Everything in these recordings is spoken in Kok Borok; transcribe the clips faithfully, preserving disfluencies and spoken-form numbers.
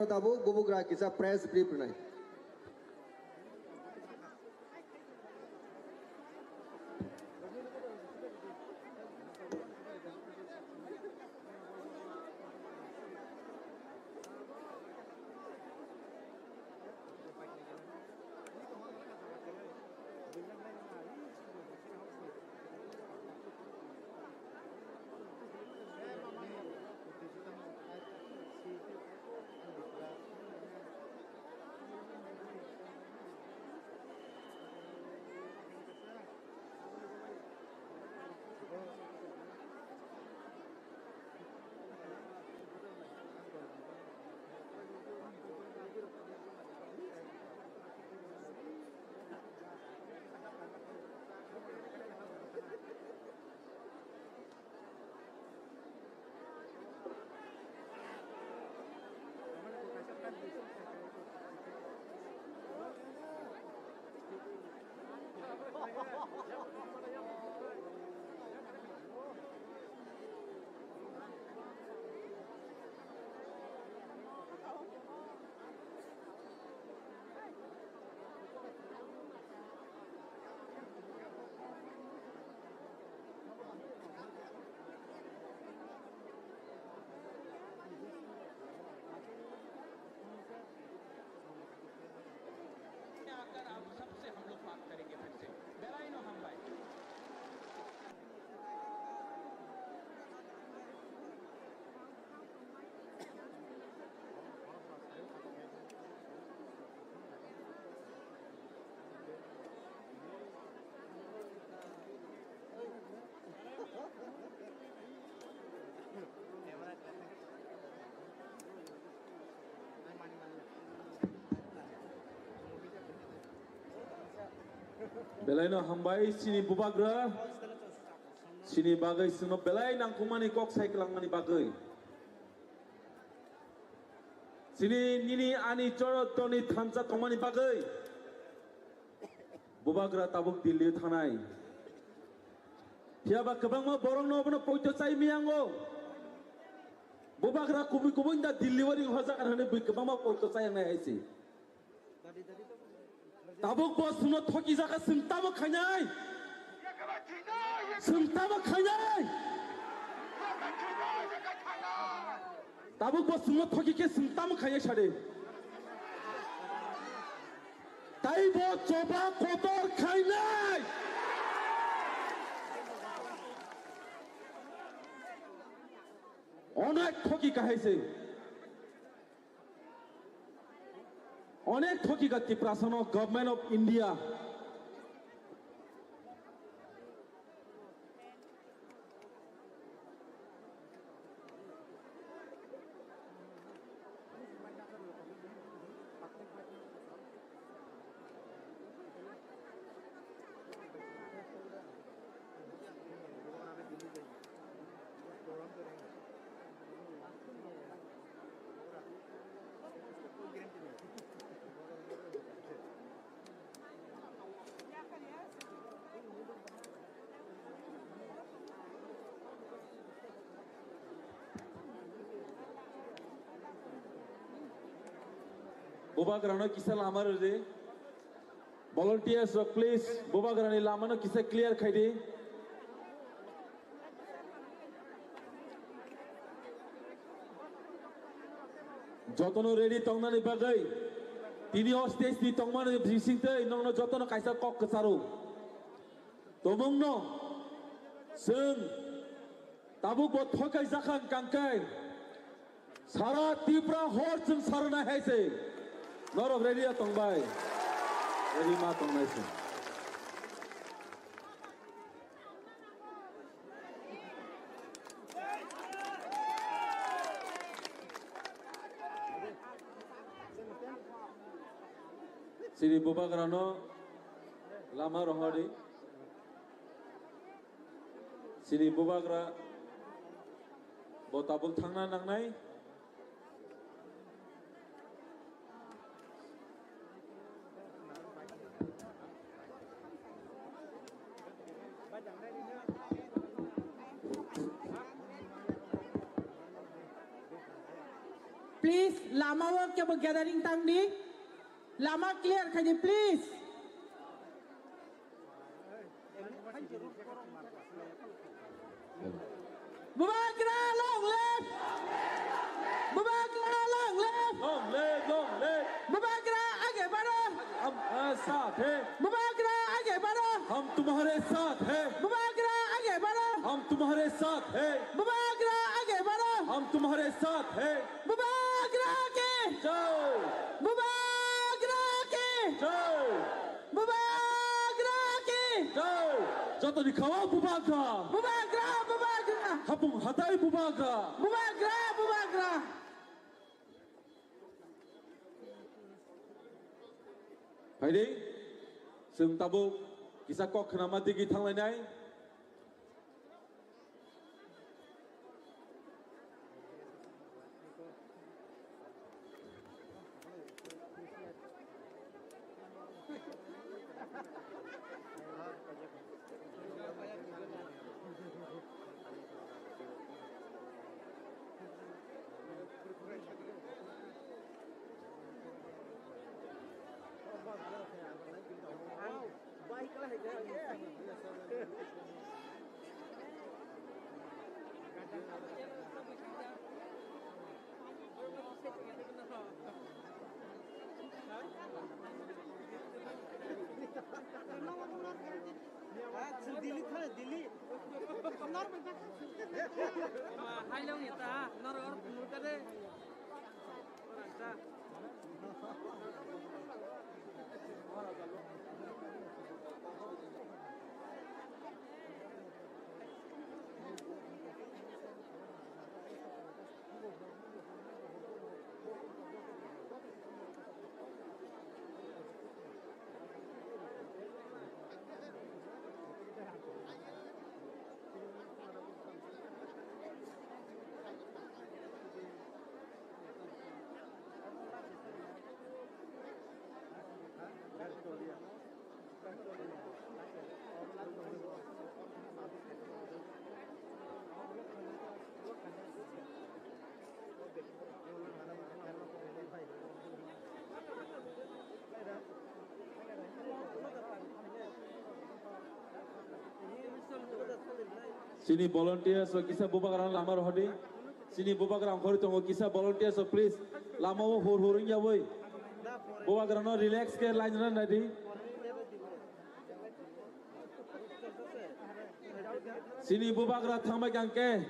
Tabuk bubagra kisa press brief rwnai. आकर आप सबसे हम लोग बात करेंगे फिर से। बेलायनो हामबाय। Belaino hambai chini bubagra, chini bagwi chwngno belai nangkukmani kok sai kwlangmani bagwi. Chini nini ani chorotoni thansa tongmani bagwi. Bubagra tabuk Delhi o thanai. Phiya ba kwbangma borokno obono poito chai miyango. Bubagra kubui kubui da Delhi o ring hojak hwnwi bui kwbangma poito chai wngnai hai se. Tabuk bo chwngno thoki jaka chwng tamo khainai. Chwng tamo khainai. Tabuk bo chwngno thoki khe chwng tamo khainai sade. Tai bo choba kotor khainai. Onek thoki kahai se. Onek thoki ka Tiprasano Government of India. Bubagrano kisa lama rwdi. Volunteers rok, please, bubagrani lamano kisa clear khaidi. Jotono ready tongnani bagwi tini o stage ni tongmani bisingtwi nokno jotono kaisa kok kwcharo. Tomungno chwng tabuk bo thokai jakha kangkai sara Tripura hor chwng sarnai hai se. Norok ready ya tongbai? Ready ma tongnai se. Chini bubagrano lama rohordi. Chini bubagra bo tabuk thangna nangnai. Please, lama o kebo gathering tang di. Lama clear khai di, please. Bubagra long live! Bubagra long live! Long live, long live! Bubagra age baro! हम, अ, साथ हैं। Bubagra age baro! हम तुम्हारे साथ हैं। Bubagra age baro! हम तुम्हारे साथ हैं। Bubagra age baro! हम तुम्हारे साथ हैं। Bubagra ki! जय। Bubagra ki! जय। Bubagra ki! जय। Joto ni khawa Bubagra. Bubagra, Bubagra. Hapung hatai Bubagra. Bubagra, Bubagra. Phaidi, chwng tabuk kisa kok khnama digi thanglainai. Delhi thane, Delhi. Hailong ni ta, nor or nurka de. Chini volunteers rok kisa bubagra lama rohordi. Chini bubagra ongkhorwi tongo, kisa volunteers rok please lama o hur hur wngya bai. Bubagra no relax khe line rw naidi. Chini bubagra thangbai kang khe,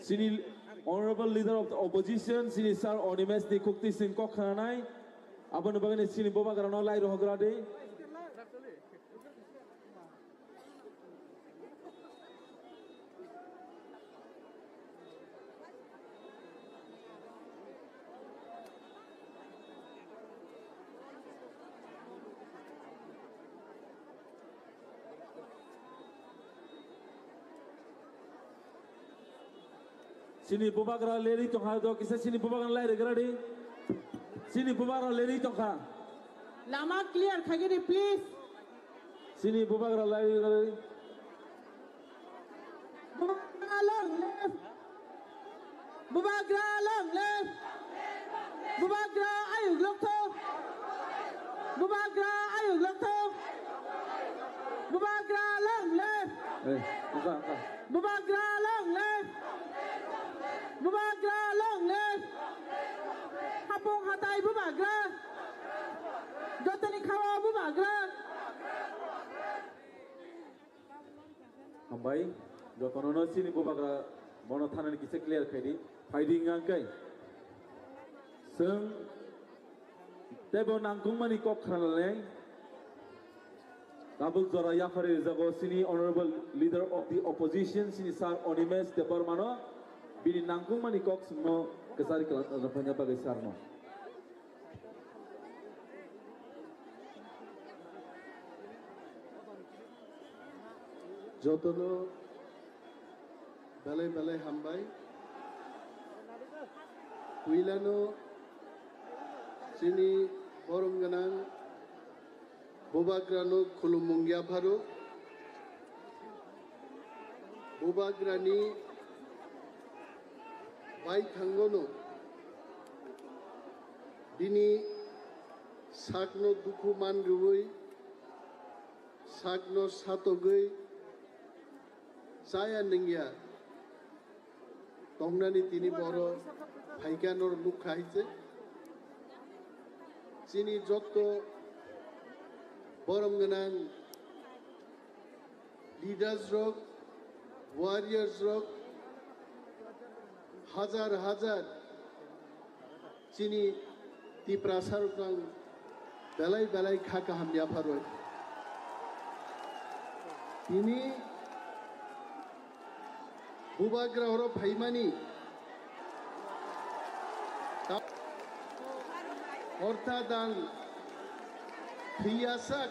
chini honorable leader of the opposition, chini sir Animesh ni khukti sing kok khananai. Aboni bagwi chini bubagra no lai rohogra di. Chini bubagra lerwi tongkha do kisa chini bubagra lai rwgra di. Chini bubagra lerwi tongkha. Lama clear khaigini please. Chini bubagra lai rwgra di. Bubagra long live. Bubagra long live. Bubagra ayuk lokthok. Bubagra ayuk lokthok. Bubagra long live. Eh, buka, buka. Bubagra long live. Bubagra long live. Hapung hatai bubagra. Jotoni khawa bubagra. Hambai, jotono no chini bubagra bono thanani kisa clear khaidi, phaidi wngkha khe. Chwng teibo nangkukmani kok khnanai. Tabuk jora yaphari rijago chini honorable leader of the opposition, chini sir Animesh Debbarma no bini nangkukmani kok chwngno kwchari kwlak rwphaina bagwi sir no. Jotono belai belai hambai. Puilano chini borom gwnang Bubagrano khulumung yapharo. Bubagrani baithangono Bini sakno dukhu man rwui, sakno satogwi chaya nungya tongnani tini boro phaikha nor nukha hai se. Chini jotto borom gwnang leaders rok, warriors rok, hajar hajar chini Tiprasa rok ang belai belai kha kaham yapharwi. Tini bubagra oro phaimani ortha dang phiyasak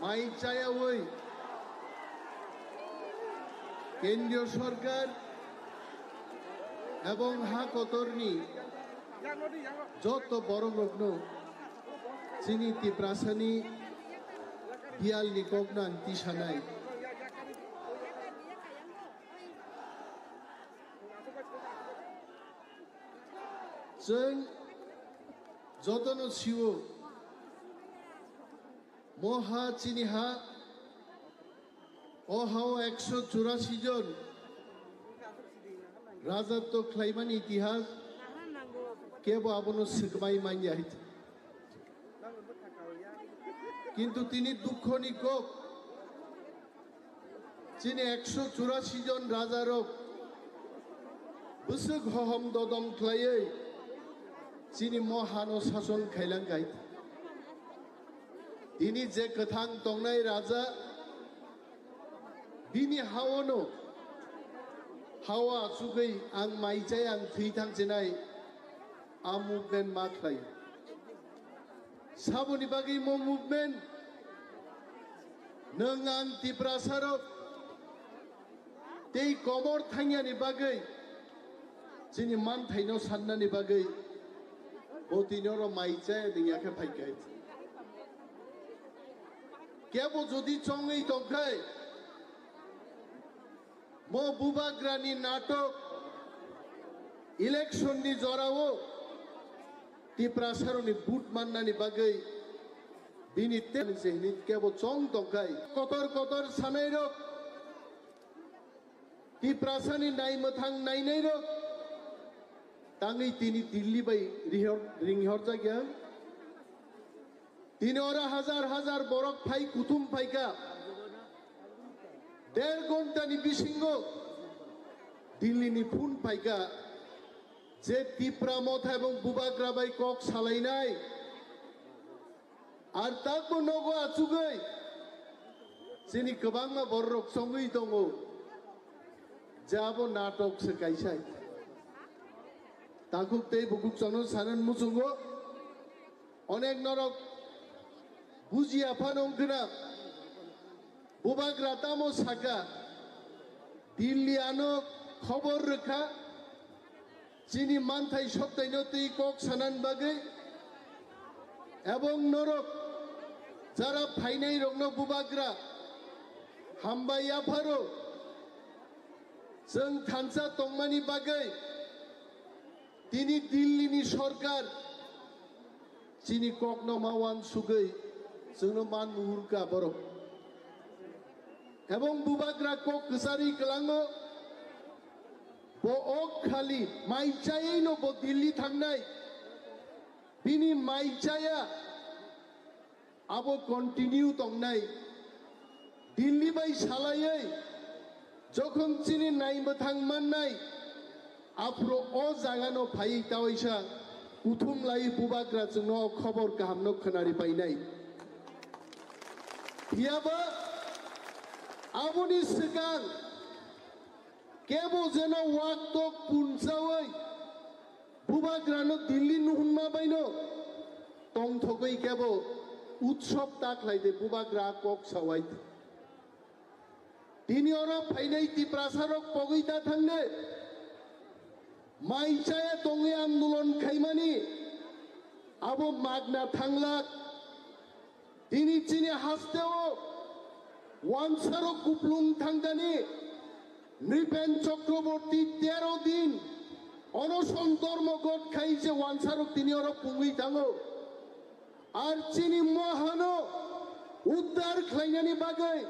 mai chayawi kendriyo sorkar ebong ha kotorni joto borok rokno chini Tiprasani biyalni kokno ang tisanai. Chwng jotono sio, mo ha chini ha, o hao ekso churasi jon rajatw khlaimani itihas kebo abono swkmai manya hai. Kintu tini dukhoni kok, chini ekso churasi jon rajarok bwswk hohom dodom khlaiwi chini mo hano sason khailang hai. Tini je kwthang tongnai raja, bini haono, hao achugwi ang mai chai, ang thwi thang chinai, a movement ma khlai. Saboni bagwi mo movement, nwng ang Tiprasarok tei komor thangyani bagwi, chini manthaino sannani bagwi, bo tini oro mai chaya nungya khe phaikha. Kebo jodi chongwi tongkhai, mo bubagrani natok, election ni jorao Tiprasarokni vote mannani bagwi bini teni se hini kebo chong tongkhai. Kotor kotor sanairok, Tiprasani naimwthang nainairok tangwi tini Delhi bai rihor-, ringhorjakya. Tini oro hajar hajar borok phai kuthum phaikha. Der ghontani bisingo Delhi ni phone phaikha je Tipra Motha ebong bubagra bai kok salainai. Ar takbo nogo achugwi chini kwbangma bororok chongwi tongo je abo natok se kaisa. Takhuk tei bukhuk chwngno sanan muchungo. Onek norok bujiya phano wngkhwna. Bubagra tamo saka, Delhi ano khobor rwkha, chini manthai soktaino twi kok sanan bagwi, ebong norok jara phainai rokno bubagra hambai yapharo, chwng thansa tongmani bagwi tini Delhi ni sorkar chini kokno ma uansugwi chwngno man muhurkha borok. Ebong bubagra kok kwcharwi kwlango, bo ok khali mai chayino bo Delhi thangnai, bini mai chaya abo continue tongnai. Delhi bai salaiwi jokhon chini naimwthang mannai, aphuru o jagano phaiwi tawaisa kuthum laiwi bubagra chwngno o khobor kahamno khwnari painai. Phiyaba aboni swkang kebo jeno waktok punchawi bubagrano Delhi nuhunma baino tongthogwi kebo utsob ta khlai de bubagra kok sawai. Tini oro phainai Tiprasarok pogwi ta thangde, mai chaya tongwi andolon khaimani abo magna thanglak. Tini chini hasteo wansaro kuplung thangdani Nripen Chakraborty tero din Onoson dormo got khai je wansarok tini oro pungwi thango. Ar chini mohano uddar khlainani bagwi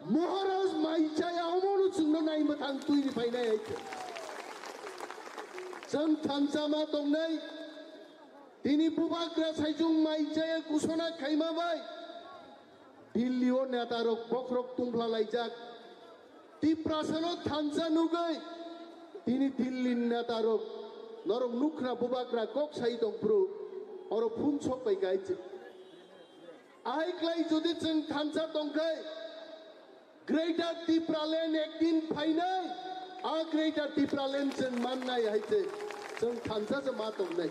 Maharaj Maichaya omono chwngno naimwthang twi ri phainai hai khe. Chwng thansa ma tongnai, tini bubagra saichung Maichaya kusona khaima bai Delhi o neta rok bokhorok tungphla laijak. Tiprasano thansa nugwi tini Delhi ni neta rok norok nukhna bubagra kok sai tong phuru oro phung sok bai kaichi. Ahai klai jodi chwng thansa tongkhai Greater Tipraland ekdin phainai, a Greater Tipraland chwng mannai hai se chwng thansa se ma tongnai.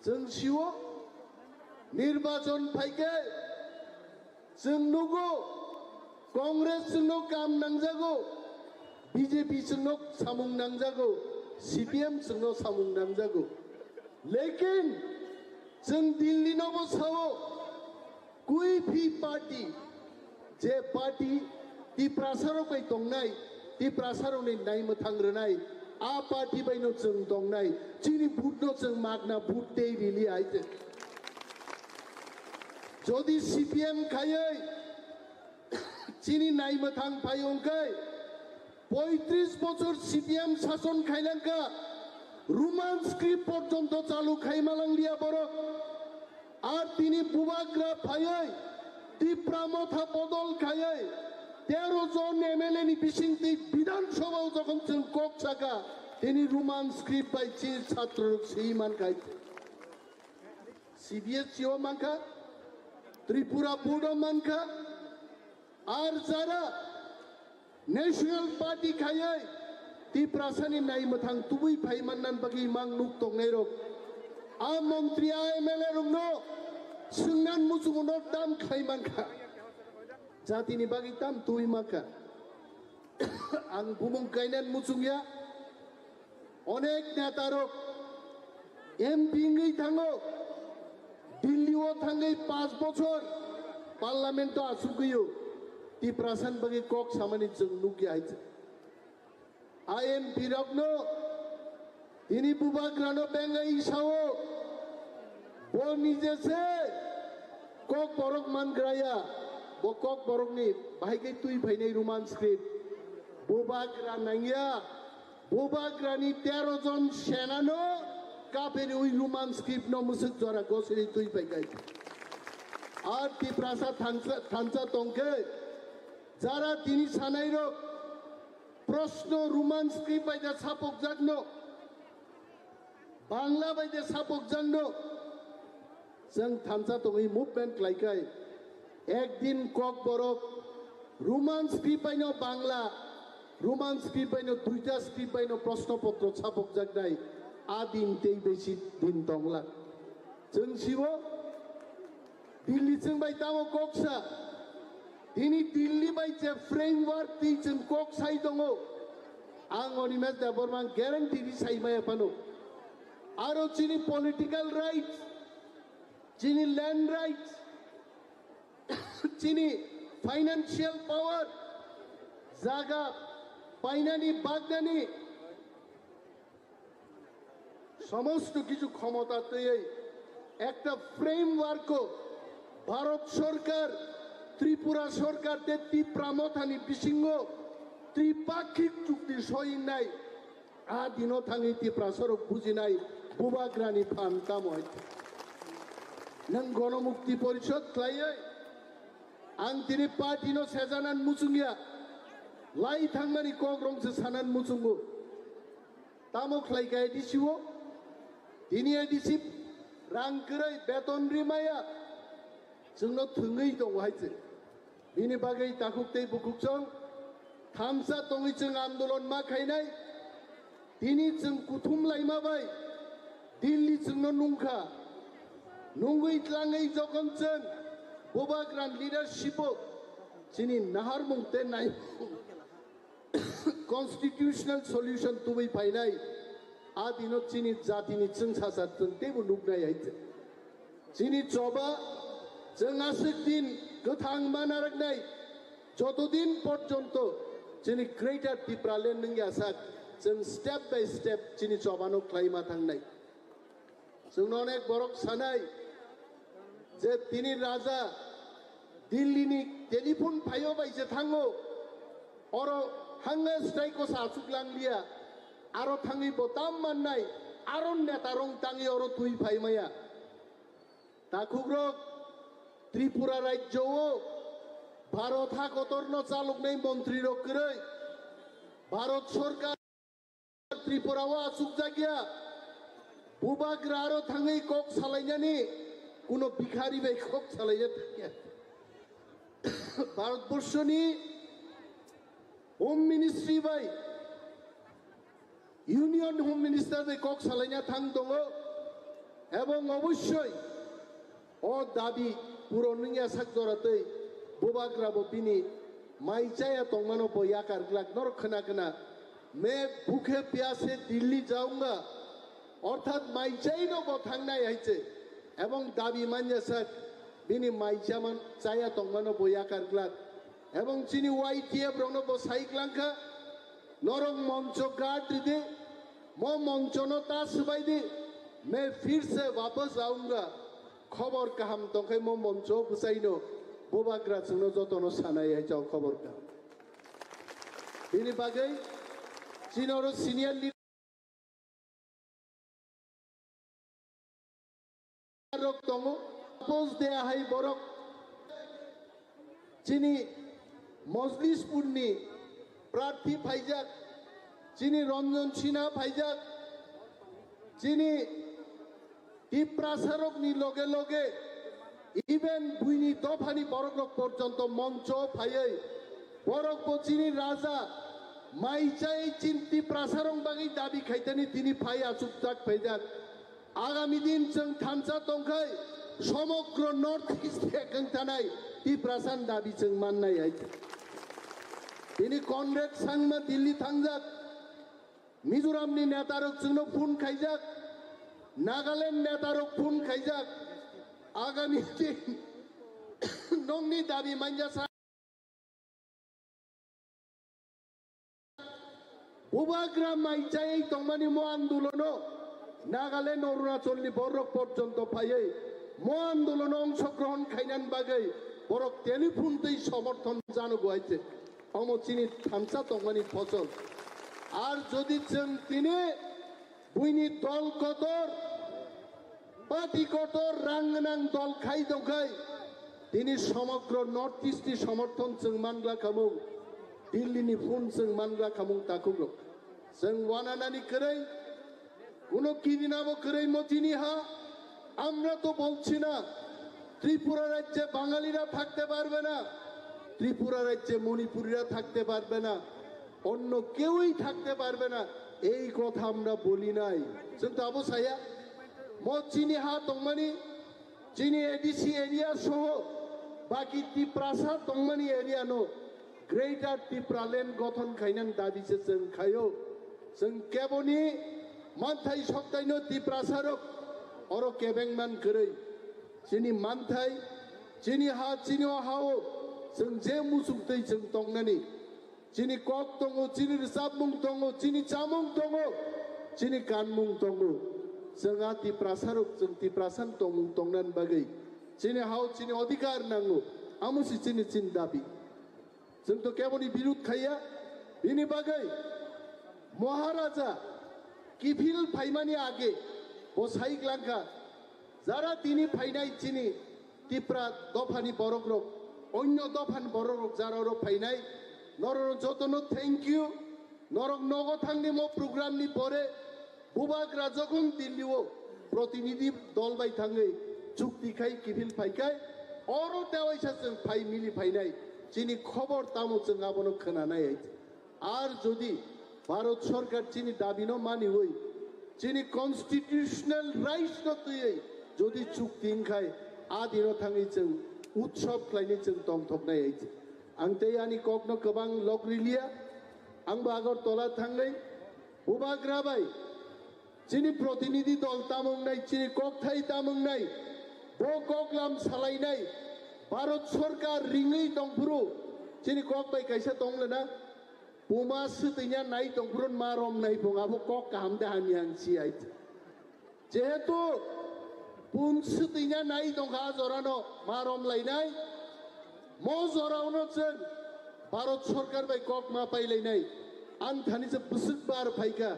Chwng sio nirbachon phaikhe chwng nugo Congress chwngno kam nangjago, B J P chwngno samung nangjago, C P M chwngno samung nangjago. Lekin chwng Delhi nobo sao, Kui phi party, je party Tiprasarok bai tongnai, Tiprasarokni naimwthang rwnai, a party baino chwng tongnai, chini vote no chwng magna vote tei rili hai se. Jodi C P M khaiwi chini naimwthang phai wngkhai, poitris bochor C P M sason khailangkha, Roman script porjonto chalu khaimalanglia borok. Ar tini bubagra phaiwi Tipra motha bodol khaiwi tero jon M L A ni bisingtwi Bidhan Sabha o jokhon chwng kok saka, tini Roman script bai chi chhatrorok swi mankha, C B S E o mankha, Tripura board o mankha, ar jara National Party khaiwi Tiprasani naimwthang tubui phai mannan bagwi mang nuk tongnairok, a montri, a M L A rokno swngnan muchungo no dam khlai mankha, jatini bagwi tam tubui mankha. Ang bumung kainan muchungya. Onek netarok M P wngwi thango, Delhi o thangwi panch bochor parliament o achugwi o, Tiprasan bagwi kok samani chwng nukya hai se. A M P rokno tini bubagrano bengwi sao, bo nije se kok borok mangraya, bo kok borokni bahai khe twi phainai Roman script. Bubagra nangya, Bubagrani tero jon senano kaperiwi Roman script no mwswk jora gosiri twi pai kai. Ar Tiprasa thansa, thansa tongkhe jara tini sanairok proshno Roman script bai da sapokjakno, Bangla bai da sapokjakno, chwng thansa tongwi movement khlaikai. Ekdin kok borok Roman script baino Bangla, Roman script baino duita script baino proshno potro chapokjaknai, a din tei besi din tongla. Chwng sibo Delhi chwng bai tamo koksa, tini Delhi bai je framework twi chwng kok sai tongo, ang Animesh Debbarma guarantee ri sai maya phano. Aro chini political rights, chini land rights, chini financial power, jaga painani bagnani somosto kichu khomota twiwi ekta framework o Bharat Sorkar, Tripura Sorkar tei Tipra Mothani bisingo tripakhik chukti soinai. A dino thangwi Tiprasarok bujinai bubagrani phan tamo hai. Nwng Gonomukti Porishod khlaiwi ang tini party no sejanan muchungya, lai thangmani kok rong se sanan muchungo. Tamo khlai khe A D C o, tini A D C rang kwrwi beton rimaya, chwngno thwngwi tongo hai se. Bini bagwi takhuk tei bukhuksong thamsa tongwi chwng andolon ma khainai. Tini chwng kuthum laima bai Delhi chwngno nungkha. Nungwi tlangwi jokhon chwng bubagrani leadership o chini naharmung tei naimung constitutional solution tubui phainai, a dino chini jatini chwngsacha chwng teibo nuknai hai se. Chini choba chwng aswk din kwthang ma narwknai, joto din porjonto chini Greater Tipraland wngya sak, Chwng step by step chini chobano khlaima thangnai. Chwngno onek borok sanai je tini raja Delhi ni telephone phaio bai se thango, oro hanga strike o sa achuk lang liya, aro thangwi bo tam mannai, aro neta rong tangwi oro twi phai maya. Takhukrok, Tripura rajyo o Bharat ha kotorno chaloknai montri rok kwrwi, Bharat sorkar Tripura o achukjakya, bubagra aro thangwi kok salainani kuno bikhari bai kok salaina thangya. Bharatborshoni Home Ministry bai, Union Home Minister bai kok salaina thang tongo, ebong obossoi o dabi puron wngya sak jora tei bubagra bo bini mai chaya tongmano bo yakar glak. Norok khna khna me bhukhe pyase Delhi jaunga, orthat mai chaino bo thangnai hai se, ebong dabi manya sak bini mai chaman chaya tongmano bo yakar glak. Ebong chini Y T F rokno bo sai glangkha, norok moncho guard ridi, mo monchono ta swbai di, me phir se wapas aunga. Khobor kaham tongkhai mo moncho bwsaino bubagra chwngno jotono sanai hai chao khobor kaham. Bini bagwi chini oro senior leader rok tongo. Post de ahai borok chini Mojlispurni prarthi phaijak, chini Ranjan Sinha phaijak, chini Tiprasarokni loge loge even buini dophani borokrok porjonto moncho phaiwi borok bo chini raja mai chai chini Tiprasarok bagwi dabi khaitani tini phai achukjak phaijak. Agami din chwng thansa tongkhai somogro North East ekeng tanai Tiprasan dabi chwng mannai hai. Tini Conrad Sangma Delhi thangjak, Mizoramni netarok chwngno phone khaijak, Nagaland netarok phone khaijak. Agami din nongni dabi manya sa bubagra mai chai tongmani mo andolono Nagaland, Arunachalni borok porjonto phaiwi mo andolono ongshogrohon khainani bagwi borok telephone tei somorthon jano guaite. Omo chini thansa tongmani phosol. Ar jodi chwng tini buini dol kotor, party kotor, rang gwnang dol khai tongkhai, tini somogro North East ni somorthon chwng mangla khamung, Delhi ni phone chwng mangla khamung takhukrok. Chwng wananani kwrwi, kuno kidinabo kwrwi mo chini ha, আমরা তো বলছি না ত্রিপুরা রাজ্যে বাঙালিরা থাকতে পারবে না, ত্রিপুরা রাজ্যে মণিপুরিরা থাকতে পারবে না, অন্য কেউই থাকতে পারবে না, এই কথা আমরা বলি নাই। Chwng to abo saya, mo chini ha tongmani, chini A D C area soho, baki Tiprasa tongmani area no Greater Tipraland gothon khainani dabi se chwng khaio. Chwng keboni manthai soktaino Tiprasarok oro kebengman kwrwi. Chini manthai, chini ha, chini o ha-o chwng je muchungtwi chwng tongnani. Chini kok tongo, chini rwchapmung tongo, chini chamung tongo, chini kanmung tongo. Chwng a Tiprasarok, chwng Tiprasan tongmung tongnani bagwi chini ha-o chini odhikar nango. Amo si chini, chini dabi. Chwng to keboni birud khaiya. Bini bagwi Maharaja kiphil phaimani age bo sai glangkha, jara tini phainai chini Tipra dophani borokrok, onyo dophani borokrok jara oro phainai, norokno jotono thank you. Norok nogo thangni mo program ni pore Bubagra jokhon Delhi o protinidhi dol bai thangwi chukti khai kiphil phaikhai, oro tewaisa chwng phai mili phainai, chini khobor tamo chwng abono khwnanai hai. Ar jodi Bharat Sorkar chini dabino maniwi, chini constitutional rights no twiwi jodi chukti wngkhai, a dino thangwi chwng utsob khlainwi chwng tongthoknai hai. Ang tei ani kokno kwbang lok riliya, ang bo Agartala thangwi Bubagra bai chini protinidhi dol tamo wngnai, chini kokthai tamo wngnai, bo koklam salainai, Bharat Sorkar ringwi tongphuru chini kok bai kaisa tong lena, Puma swtwina nai tongphuru ma romnai phung abo kok kaham de hamya ang si ai. Jehetu pum swtwina nai tongkha a jorano ma romlainai. Mo jorano chwng Bharat Sarkar bai kok ma pailainai. Ang thani se bwswk bar phaikha.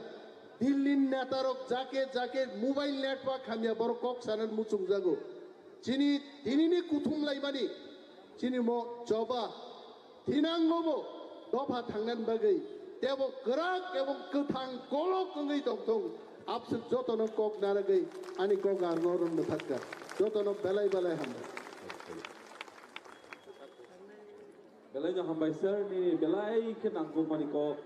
Delhi ni netarok jake jake mobile network hamya borok kok sanan muchungjago. Chini tinini kuthum laimani chini mo choba thinangobo dopha thangnani bagwi tebo kwrak ebong kwthang kolok wngwi tongthung. Abswk jotono kok naragwi ani kok ang no rwng mwthakka. Jotono belai belai hambai. Belai no hambai sir, nini belai khe nangkukmani kok.